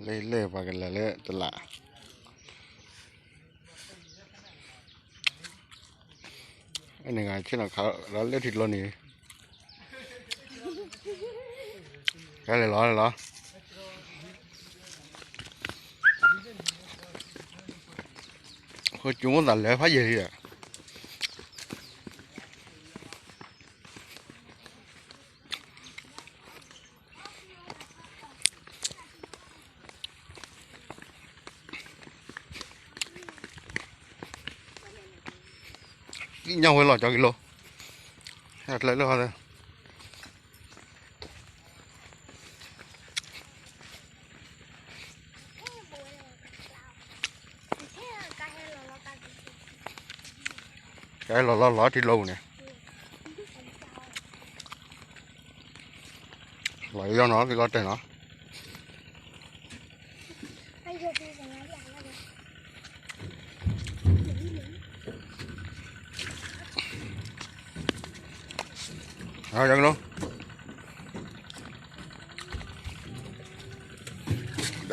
လဲၤလဲၤပှၤကလဲၤလၢတလး, အန့ၣ်ဂၤဆ့ၣ်နီၤခးဒီးလၢထံကျိန့ၣ်, ကလဲၤလီၤလီၤ, ဃိကၠိမိၣ်သးလဲၤဖးယံာ်လံဒီး သ့ၣ်ညါဝဲလီၤ ကၠီက့ၤလိ, ဟဲကျဲလၢဟီ, ကဲလီၤလီၤလီၤထံလီၤပူၤန့ၣ်, လီၤယီၢ်နီၤ သ့ၣ်လီၤတဲာ်နီၤ.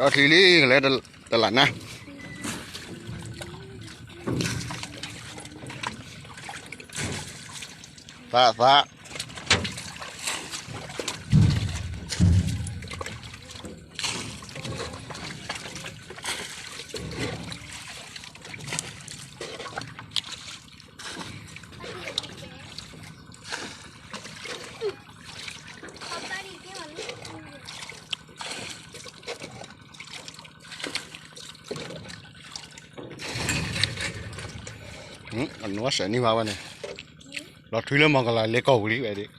ဒီးချံလံ ကလဲၤတလးနါ, သးသး အနဝဲစဲးန့ၢ်ဘၣ်ဝဲန့ၣ်, လီၤထွံလၢမီၤကလၤလဲၤကီၢ်ပူၤလံဝဲဒၣ်, လီ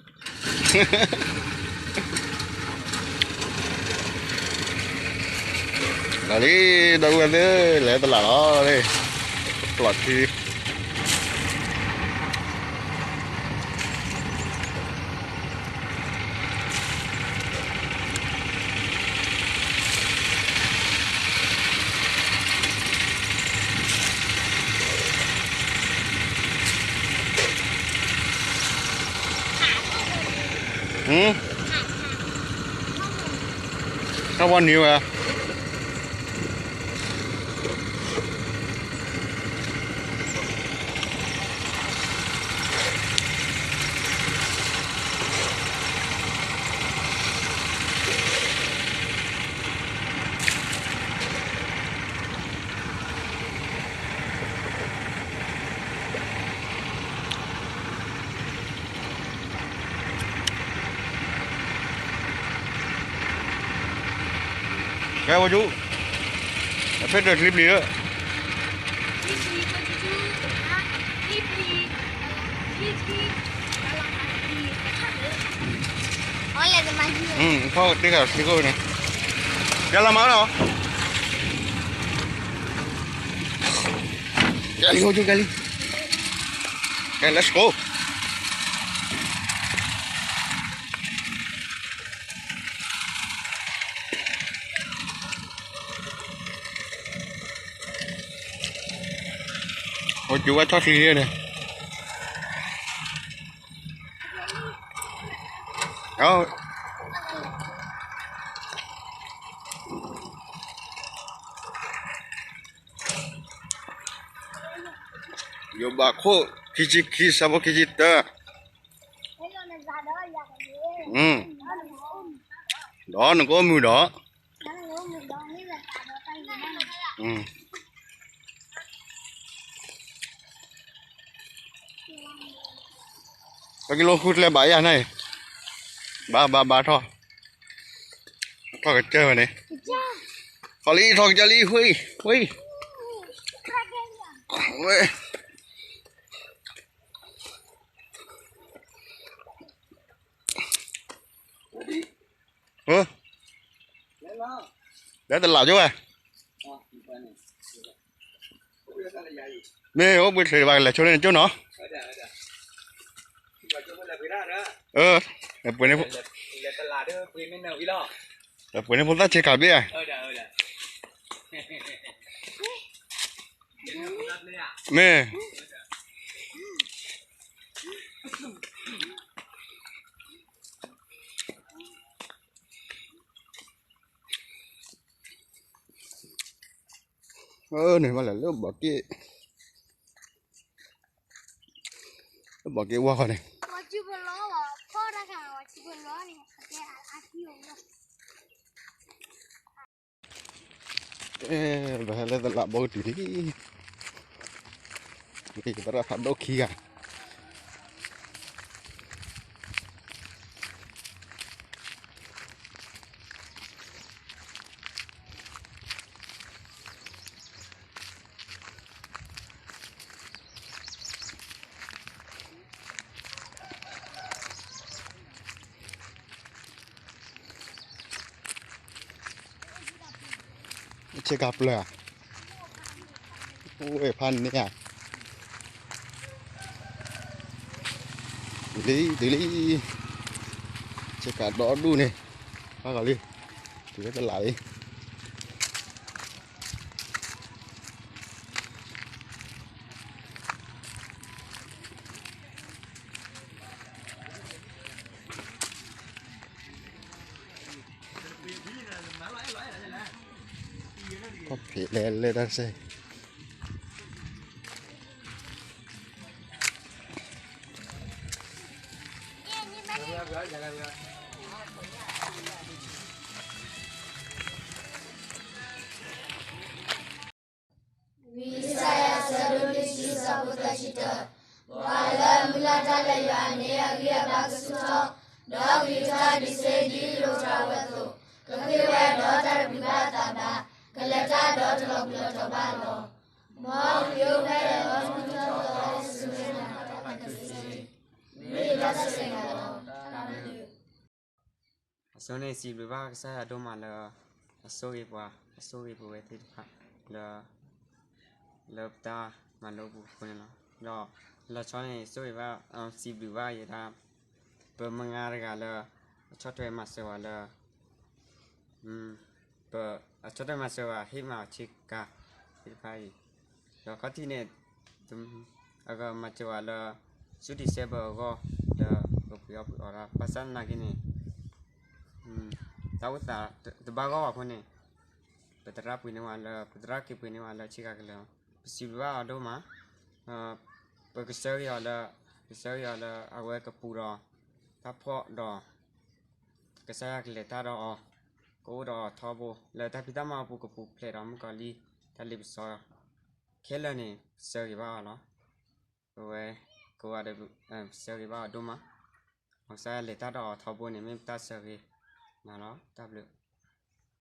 ၤလံ, ဒီပုၢ်ဝဲၢ်သ့ၣ် လဲၤတလးလီၤ, လီၤထွံ ဟါ, ဟါဝဲန့ၣ်ဝဲ, ကဲဝဲကၠူ, အဖဲတၢၢ်ချံပျံၤဧၢ, ဖီတ့ၢ်ဃာ်ချံခိၣ်န့ၣ်, ကဲလီၤမးလီၤ, ကဲလီၤကၠူကဲလံ, ကဲ let's go. အိၣ်ကၠူဝဲထီၣ်ချံန့ၣ်, ယိၤဘးခိၣ် ခံဆံခံ ဆၢဖိခံဆံတၢ, ဒီးနကအိၣ်မုာ်ဒီး ပကလိဃုကျဲဘၣ်ယၤန့ၣ်, ဘၣ်ဘၣ်ဘၣ်ထီၣ်, ထီၣ်ကစၢၢ်ဝဲန့ၣ်, ထီၣ်လံထီၣ်ကစၢၢ်လံ ဝ့ၢ်, ဝ့ၢ်, ဝ့ၢ် လၢတလးကၠိဝဲ, မ့ၢ်အိၣ်ဘှံးချုးဘၣ်ကလဲၤဆိလၢနကၠိနီၤ, ပှ့ၤန့ၢ်, ပှ့ၤန့ၢ်ဖိသၣ်ဆံးခးဘ့ၣ်ဧါ, မ့ၢ် အၢ န့ၣ်မးလၢ လၢဘီးက့ၣ်, လၢဘီးက့ၣ်ဝါဃီန့ၣ်, ပဟဲလၢတလးဘီကတုၤလံ, သရၣ်ဖးဒိၣ်ခံဂၤ ဆ့ကၤပျၢၤဧါ, အိၣ်ဝဲဖးန့ၢ်ဧါ, တုၤလံ တုၤလံ, ဆ့ကၤဒီဒူၣ်န့ၣ်, ဘၣ်ဂီၤလံ, တုၤလၢတလးလံ. ကီၢ်ဖံးလဲၤလၢတၢ်စ့ၢ် ဝံယၡါယၤ အဆၢဒိၣ်လွံၢ်ဆံ အဆၢဖိသၢဆံတၢ, ပှၤလၢအမုၢ်လၢ်တၢ်လၢယွၤန့ၣ် အဂံၢ်အဘါကဆူၣ်ထီၣ်, ဒီးကယူၤထၢၣ်ဒုးသ့ဒ်လိၤထီၣ်အဝဲအသိး, ကဃ့ဝဲဒီးတၢ်တပျံၤဘၣ်အသးဘၣ်, ကလဲၤတၢ်ဒီးတလီၤပျံၤလီၤတီၤဘၣ်လီၤ. မ်ခရံာ်အိၣ်ဖျဲၣ်လၢ မုၢ်ထီၣ်သီအစုဆ့ၣ်နီၤထီၣ်တၢ်ကစ့ၢ်, မ့ၢ်ယတၢ်ဆိၣ်ဂ့ၤလီၤ. အဆိန့ၣ် စံးဘျုးဘၣ်ကစၢ်ယွၤဒိၣ်မးလၢ အဆိၣ်ဂ့ၤပှၤ အဆိၣ်ဂ့ၤပဝဲသ့ၣ်တဖၣ် လၢ လၢပတၢ်မၤလိပူၤအဃိန့ၣ်လီၤ. ဒီးလီၤဆီန့ၣ် ဆိၣ်ဂ့ၤဘၣ် စံးဘျုးဘၣ်ယဲဒၣ် ပမုၢ်ဂၤတဂၤလၢ အဆီၣ်ထွဲမၤစၢၤဝဲလၢ ပ အဆီၣ်ထွဲမၤစၢၤဝဲ ဟ့ၣ်မၤအီၤဆ့ကၤသ့ၣ်တဖၣ်အံၤ, ဒီးခီၣ်ထံးန့ၣ် အကမၤစၢၤဝဲလၢ ဆူ December အဂီၢ် လၢပပှ့ၤအီၣ်ပှ့ၤအီတၢ် ဘၣ်ဆၣ်သနာ်က့န့ၣ် တၢ်အိၣ်သးတဘၣ်ဂီၢ်ဘၣ်အဃိန့ၣ် ပသရၣ်ပှ့ၤန့ၢ်ဝဲလၢ ပသရၣ်က့ၤပှ့ၤန့ၢ်ဝဲလၢဆ့ကၤကလၢၤ, ပစံးဘျုးဘၣ်အီၤဒိၣ်မး, ပကဆၢဂ့ၤအီၤလၢ ကဆၢဂ့ၤအီၤလၢအဝဲကပူၤဒီး တၢ်ဖှီၣ်ဒီး ကစၢ်ယွၤကလဲၤတၢ်ဒီးအီၤ, ကအိၣ်ဒီးအီၤထီဘိ လၢတၢ်ဖံးတၢ်မၤအပူၤ ကပူၤဖျဲးဒီးမုၣ်ကီၤလံၢ် တၢ်လ့ပစီ ခဲလၢာ်န့ၣ် ပဆၢဂ့ၤဘၣ်အီၤလီၤ. ပဝဲ ကိးဂၤဒဲး ပဆၢဂ့ၤဘၣ်အီၤဒိၣ်မး, မ်ကစၢ်ယွၤလဲၤတၢ်ဒီးအီၤထီဘိန့ၣ် မ့ၢ်ပတၢ်ဆၢဂ့ၤနၤလီၤ. တၢ်ဘျုး